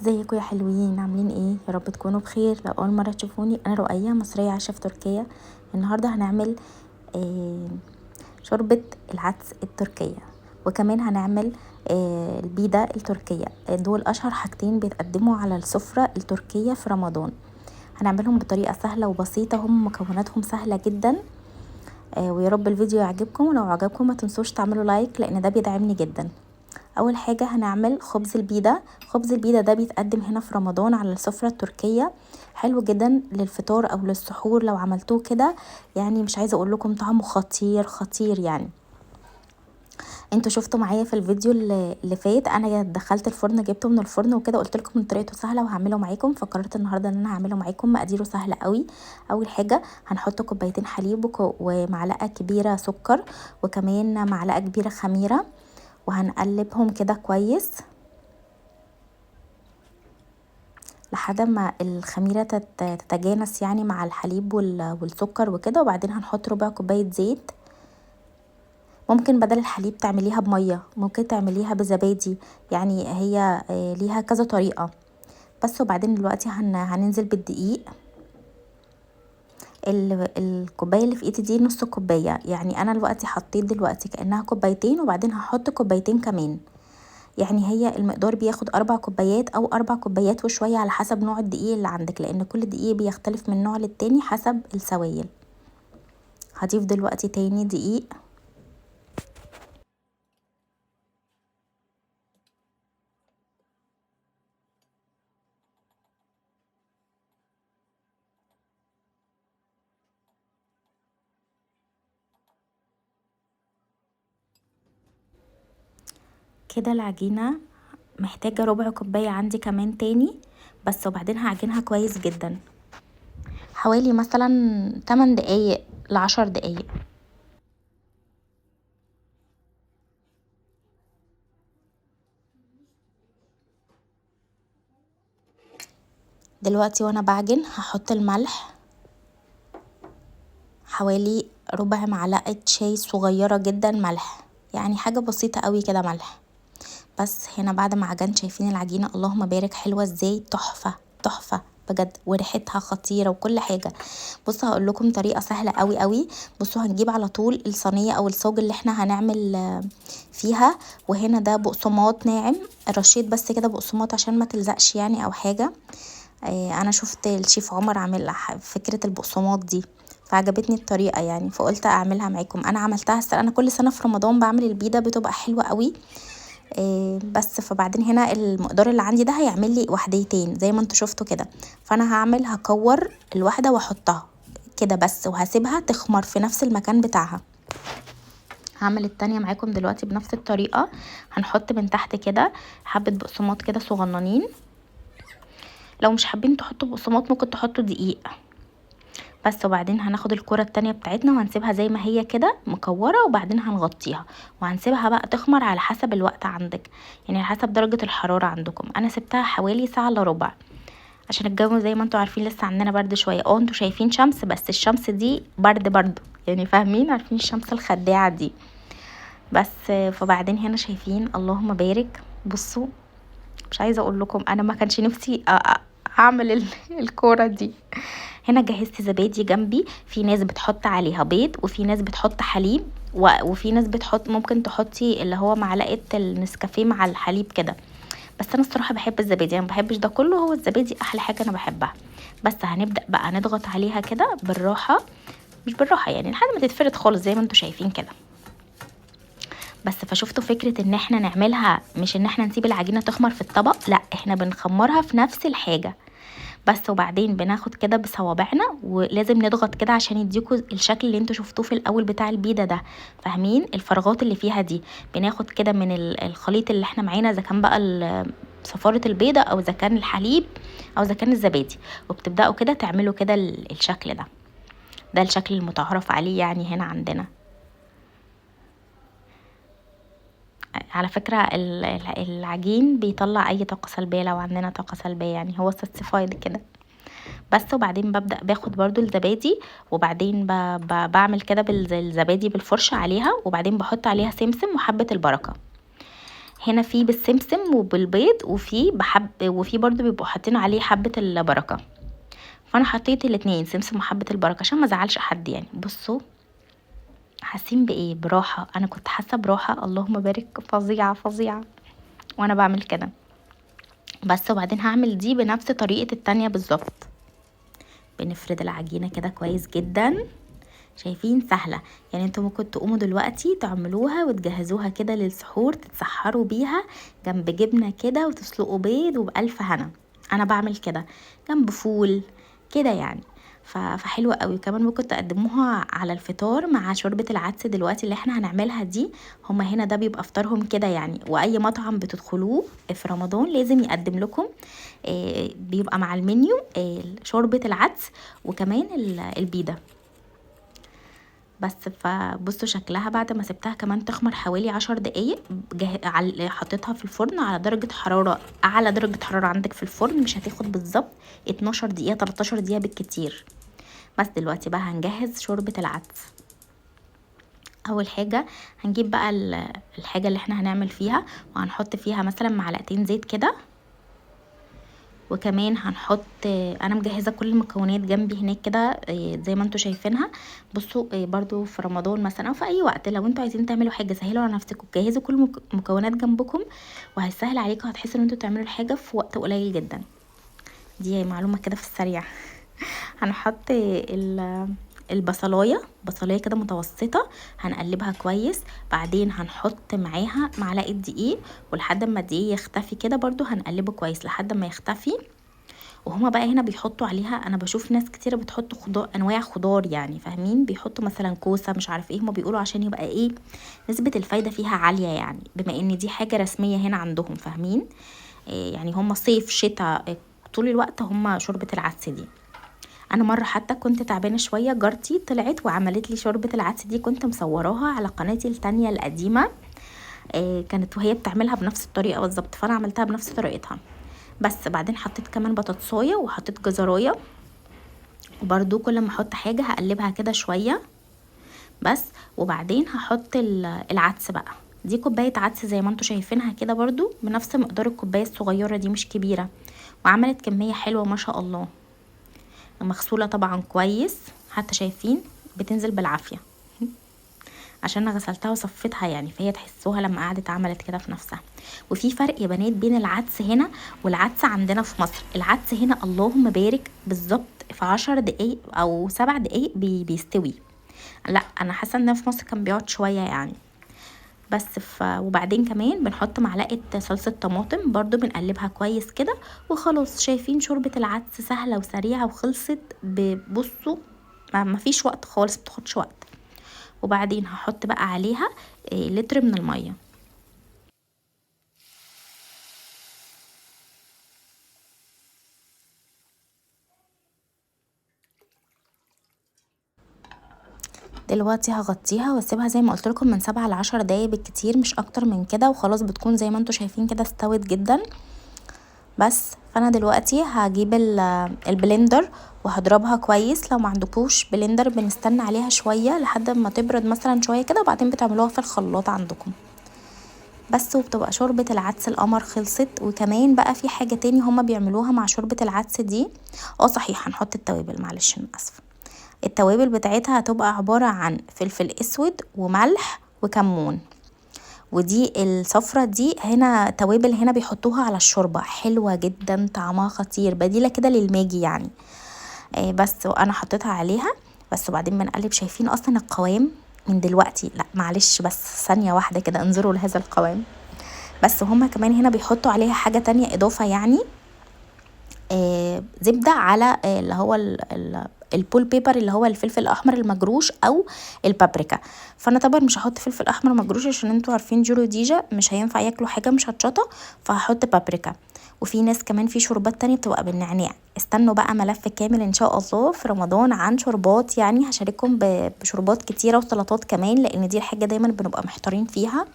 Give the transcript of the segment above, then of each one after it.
ازيكم يا حلوين؟ عاملين ايه؟ يا رب تكونوا بخير. لو اول مرة تشوفوني، انا رؤية، مصرية عايشه في تركيا. النهارده هنعمل شوربة العدس التركية، وكمان هنعمل البيده التركية. دول اشهر حاجتين بيتقدموا على السفرة التركية في رمضان. هنعملهم بطريقة سهلة وبسيطة، هم مكوناتهم سهلة جدا. ويا رب الفيديو يعجبكم، ولو عجبكم ما تنسوش تعملوا like لان ده بيدعمني جدا. اول حاجة هنعمل خبز البيده. خبز البيده ده بيتقدم هنا في رمضان على السفرة التركية، حلو جدا للفطار او للسحور لو عملتوه كده. مش عايزه اقول لكم طعمه خطير خطير. انتوا شفتوا معايا في الفيديو اللي فات، انا دخلت الفرن، جبته من الفرن وكده، قلت لكم ان طريقته سهلة وهعمله معاكم، فقررت النهارده ان انا هعمله معاكم. مقاديره سهلة قوي. اول حاجة هنحط كوبايتين حليب ومعلقة كبيرة سكر، وكمان معلقه كبيرة خميره، وهنقلبهم كده كويس لحد ما الخميره تتجانس مع الحليب والسكر وكده. وبعدين هنحط ربع كوباية زيت. ممكن بدل الحليب تعمليها بميه، ممكن تعمليها بزبادي، هي ليها كذا طريقه بس. وبعدين دلوقتي هننزل بالدقيق. الكوباية اللي في ايدي دي نص كوباية، انا دلوقتي حطيت دلوقتي كانها كوبايتين، وبعدين هحط كوبايتين كمان. هي المقدار بياخد 4 كوبايات او 4 كوبايات وشوية على حسب نوع الدقيق اللي عندك، لان كل دقيق بيختلف من نوع للتاني حسب السوائل. هضيف دلوقتي تاني دقيق. كده العجينة محتاجة ربع كوباية عندي كمان تاني بس، وبعدين هعجنها كويس جدا حوالي مثلا 8 دقايق ل10 دقايق. دلوقتي وانا بعجن هحط الملح حوالي ربع معلقة شاي صغيرة جدا ملح، حاجة بسيطة قوي كده ملح بس. هنا بعد ما عجنت شايفين العجينة اللهم بارك حلوة ازاي، تحفة تحفة بجد، وريحتها خطيرة وكل حاجة. هقول لكم طريقة سهلة قوي قوي. هنجيب على طول الصينية او الصاج اللي احنا هنعمل فيها، وهنا ده بقسماط ناعم، رشيت بس كده بقسماط عشان ما تلزقش او حاجة. انا شفت الشيف عمر عامل فكرة البقسماط دي فعجبتني الطريقة فقلت اعملها معاكم. انا عملتها السنة، انا كل سنة في رمضان بعمل البيضة بتبقى حلوة قوي. بس. فبعدين هنا المقدار اللي عندي ده هيعمل لي وحدتين زي ما انتوا شفتوا كده، فانا هكور الواحدة واحطها كده بس، وهسيبها تخمر في نفس المكان بتاعها. هعمل التانية معاكم دلوقتي بنفس الطريقة. هنحط من تحت كده حبة بقسماط كده صغننين، لو مش حابين تحطوا بقسماط ممكن تحطوا دقيق بس. وبعدين هناخد الكرة التانية بتاعتنا وهنسيبها زي ما هي كده مكورة، وبعدين هنغطيها وهنسيبها بقى تخمر على حسب الوقت عندك، على حسب درجة الحرارة عندكم. انا سبتها حوالي ساعة الا ربع عشان الجو زي ما انتوا عارفين لسه عندنا برد شوية. انتوا شايفين شمس، بس الشمس دي برد برضو، فاهمين، عارفين الشمس الخداعة دي بس. فبعدين هنا شايفين اللهم بارك. مش عايزة اقول لكم انا ما كانش نفسي اعمل الكورة دي. هنا جهزت زبادي جنبي، في ناس بتحط عليها بيض، وفي ناس بتحط حليب، وفي ناس ممكن تحطي اللي هو معلقة النسكافيه مع الحليب كده، بس انا الصراحة بحب الزبادي، انا ما بحبش ده كله، هو الزبادي احلى حاجة انا بحبها. بس هنبدأ بقى نضغط عليها كده بالراحة، مش بالراحة لحد ما تتفرد خالص زي ما انتوا شايفين كده بس. فشفتوا فكرة ان احنا نعملها، مش ان احنا نسيب العجينة تخمر في الطبق، لا احنا بنخمرها في نفس الحاجة بس. وبعدين بناخد كده بصوابعنا، ولازم نضغط كده عشان يديكوا الشكل اللي انتوا شفتوه في الاول بتاع البيضة ده، فاهمين الفراغات اللي فيها دي. بناخد كده من الخليط اللي احنا معانا، اذا كان بقى صفارة البيضة او اذا كان الحليب او اذا كان الزبادي، وبتبدأوا كده تعملوا كده الشكل ده. ده الشكل المتعارف عليه هنا عندنا. على فكرة العجين بيطلع اي طاقة سلبية لو عندنا طاقة سلبية، هو ساتسفايد كده بس. وبعدين ببدأ باخد برضو الزبادي، وبعدين بعمل كده الزبادي بالفرشة عليها، وبعدين بحط عليها سمسم وحبة البركة. هنا في بالسمسم وبالبيض، وفي بحب، وفي برضو بيبقوا حاطين عليه حبة البركة. فانا حطيت الاتنين سمسم وحبة البركة عشان ما ازعلش حد يعني. بصوا حاسين بايه؟ براحة. انا كنت حاسة براحة اللهم بارك، فظيعة فظيعة وانا بعمل كده. بس وبعدين هعمل دي بنفس طريقة التانية بالظبط. بنفرد العجينة كده كويس جدا، شايفين سهلة يعني. انتوا ممكن تقوموا دلوقتي تعملوها وتجهزوها كده للسحور، تتسحروا بيها جنب جبنة كده وتسلقوا بيض وبألف هنا. انا بعمل كده جنب فول كده يعني، فحلوة قوي. كمان ممكن تقدموها على الفطار مع شوربة العدس دلوقتي اللي احنا هنعملها دي. هما هنا ده بيبقى فطارهم كده يعني، واي مطعم بتدخلوه في رمضان لازم يقدم لكم، بيبقى مع المنيو، شوربة العدس وكمان البيضة بس. فبصوا شكلها بعد ما سبتها كمان تخمر حوالي 10 دقايق، حطيتها في الفرن على درجة حرارة، أعلى درجة حرارة عندك في الفرن، مش هتاخد بالظبط 12 دقيقة 13 دقيقة بالكتير. بس دلوقتي بقى هنجهز شوربة العدس. أول حاجة هنجيب بقى الحاجة اللي احنا هنعمل فيها، وهنحط فيها مثلا معلقتين زيت كده، وكمان هنحط، انا مجهزة كل المكونات جنبي هناك كده، زي ما انتوا شايفينها. بصوا، برضو في رمضان مثلا او في اي وقت لو انتوا عايزين تعملوا حاجة سهلوا على نفسكم، جهزوا كل المكونات جنبكم وهيسهل عليكم، هتحسوا ان انتوا تعملوا الحاجة في وقت قليل جدا. دي معلومة كده في السريع. هنحط البصلايه، بصلايه كده متوسطه، هنقلبها كويس. بعدين هنحط معاها معلقه دقيق، ولحد ما الدقيق يختفي كده برضو هنقلبه كويس لحد ما يختفي. وهما بقى هنا بيحطوا عليها، انا بشوف ناس كتيرة بتحط خضار، انواع خضار يعني، فاهمين؟ بيحطوا مثلا كوسة مش عارف ايه، هما بيقولوا عشان يبقى ايه نسبه الفايدة فيها عالية يعني، بما ان دي حاجة رسمية هنا عندهم، فاهمين؟ إيه يعني هما صيف شتاء، إيه طول الوقت هما شوربة العدس دي. انا مرة حتى كنت تعبانة شوية، جارتي طلعت وعملت لي شوربة العدس دي، كنت مصوراها على قناتي التانية القديمة، إيه كانت وهي بتعملها بنفس الطريقة بالظبط، فانا عملتها بنفس طريقتها. بس بعدين حطيت كمان بطاطسايه وحطيت جزرايه، وبرده كل ما احط حاجة هقلبها كده شوية بس. وبعدين هحط العدس بقى، دي كوباية عدس زي ما انتوا شايفينها كده، برده بنفس مقدار الكوباية الصغيرة دي، مش كبيرة، وعملت كمية حلوة ما شاء الله، مغسوله طبعا كويس، حتى شايفين بتنزل بالعافية عشان انا غسلتها وصفيتها يعني، فهي تحسوها لما قعدت عملت كده في نفسها. وفي فرق يا بنات بين العدس هنا والعدس عندنا في مصر. العدس هنا اللهم بارك بالظبط في 10 دقايق او 7 دقايق بيستوي. لا انا حاسه ان في مصر كان بيقعد شوية يعني. بس وبعدين كمان بنحط معلقه صلصه طماطم برضو، بنقلبها كويس كده وخلاص. شايفين شوربة العدس سهلة وسريعة وخلصت، بصوا ما فيش وقت خالص، بتاخدش وقت. وبعدين هحط بقى عليها، لتر من المية. دلوقتي هغطيها واسيبها زي ما قلت لكم من 7 ل 10 دقايق بالكتير، مش اكتر من كده، وخلاص بتكون زي ما انتوا شايفين كده استوت جدا. بس فانا دلوقتي هجيب ال blender وهضربها كويس. لو ما عندكوش blender بنستنى عليها شوية لحد ما تبرد مثلا شوية كده، وبعدين بتعملوها في الخلاط عندكم بس. وبتبقى شوربة العدس القمر خلصت. وكمان بقى في حاجة تاني هما بيعملوها مع شوربة العدس دي، صحيح هنحط التوابل، معلش انا اسفه. التوابل بتاعتها هتبقى عبارة عن فلفل اسود وملح وكمون، ودي الصفرة دي هنا توابل هنا بيحطوها على الشوربة، حلوة جدا طعمها خطير، بديلة كده للماجي يعني. بس وانا حطيتها عليها بس. وبعدين بنقلب. شايفين اصلا القوام من دلوقتي؟ لا معلش بس ثانية واحدة كده انظروا لهذا القوام بس. وهما كمان هنا بيحطوا عليها حاجة تانية اضافة يعني، زبدة على، اللي هو ال bell pepper اللي هو الفلفل الاحمر المجروش او البابريكا. فانا طبعا مش هحط فلفل احمر مجروش عشان انتوا عارفين جورو ديجا مش هينفع ياكلوا حاجة مش هتشطه، فهحط بابريكا. وفي ناس كمان في شوربات تانية بتبقى بالنعناع. استنوا بقى ملف كامل ان شاء الله في رمضان عن شوربات، يعني هشارككم بشوربات كتيرة وسلطات كمان، لان دي الحاجة دايما بنبقى محتارين فيها.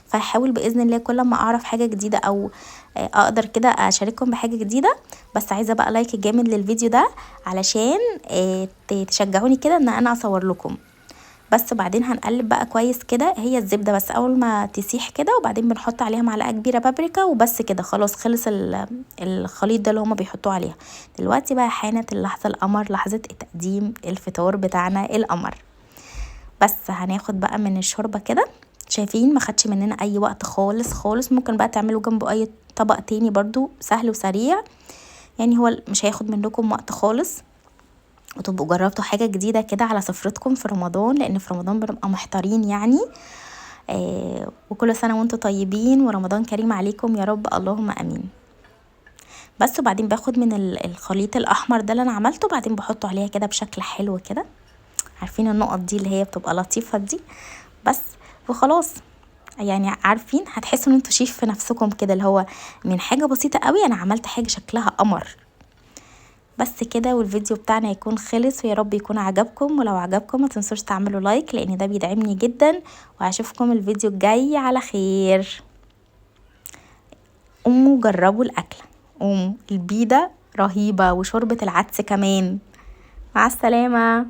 فهحاول باذن الله كل ما اعرف حاجة جديدة او اقدر كده اشارككم بحاجة جديدة. بس عايزه بقى like جامد للفيديو ده علشان، تشجعوني كده ان انا اصور لكم بس بعدين هنقلب بقى كويس كده، هي الزبدة بس اول ما تسيح كده، وبعدين بنحط عليها معلقه كبيرة بابريكا وبس كده، خلاص خلص الخليط ده اللي هما بيحطوه عليها. دلوقتي بقى حانت اللحظة القمر، لحظة تقديم الفطار بتاعنا القمر. بس هناخد بقى من الشوربة كده، شايفين ما خدش مننا اي وقت خالص خالص. ممكن بقى تعملوا جنبه اي طبق تاني برضو سهل وسريع، يعني هو مش هياخد منكم وقت خالص، وتبقوا جربتوا حاجة جديدة كده على سفرتكم في رمضان، لان في رمضان بنبقى محتارين يعني. وكل سنة وانتم طيبين، ورمضان كريم عليكم يا رب، اللهم امين. بس وبعدين باخد من الخليط الاحمر ده اللي انا عملته، بعدين بحطه عليها كده بشكل حلو كده، عارفين النقط دي اللي هي بتبقى لطيفة دي. بس وخلاص، يعني عارفين هتحسوا ان انتوا شيف في نفسكم كده، اللي هو من حاجة بسيطة قوي انا عملت حاجة شكلها قمر. بس كده، والفيديو بتاعنا يكون خلص، ويا رب يكون عجبكم. ولو عجبكم ما تنسوش تعملوا لايك لان ده بيدعمني جدا، وهشوفكم الفيديو الجاي على خير. قوموا جربوا الاكلة، قوموا، البيضة رهيبة وشوربة العدس كمان. مع السلامة.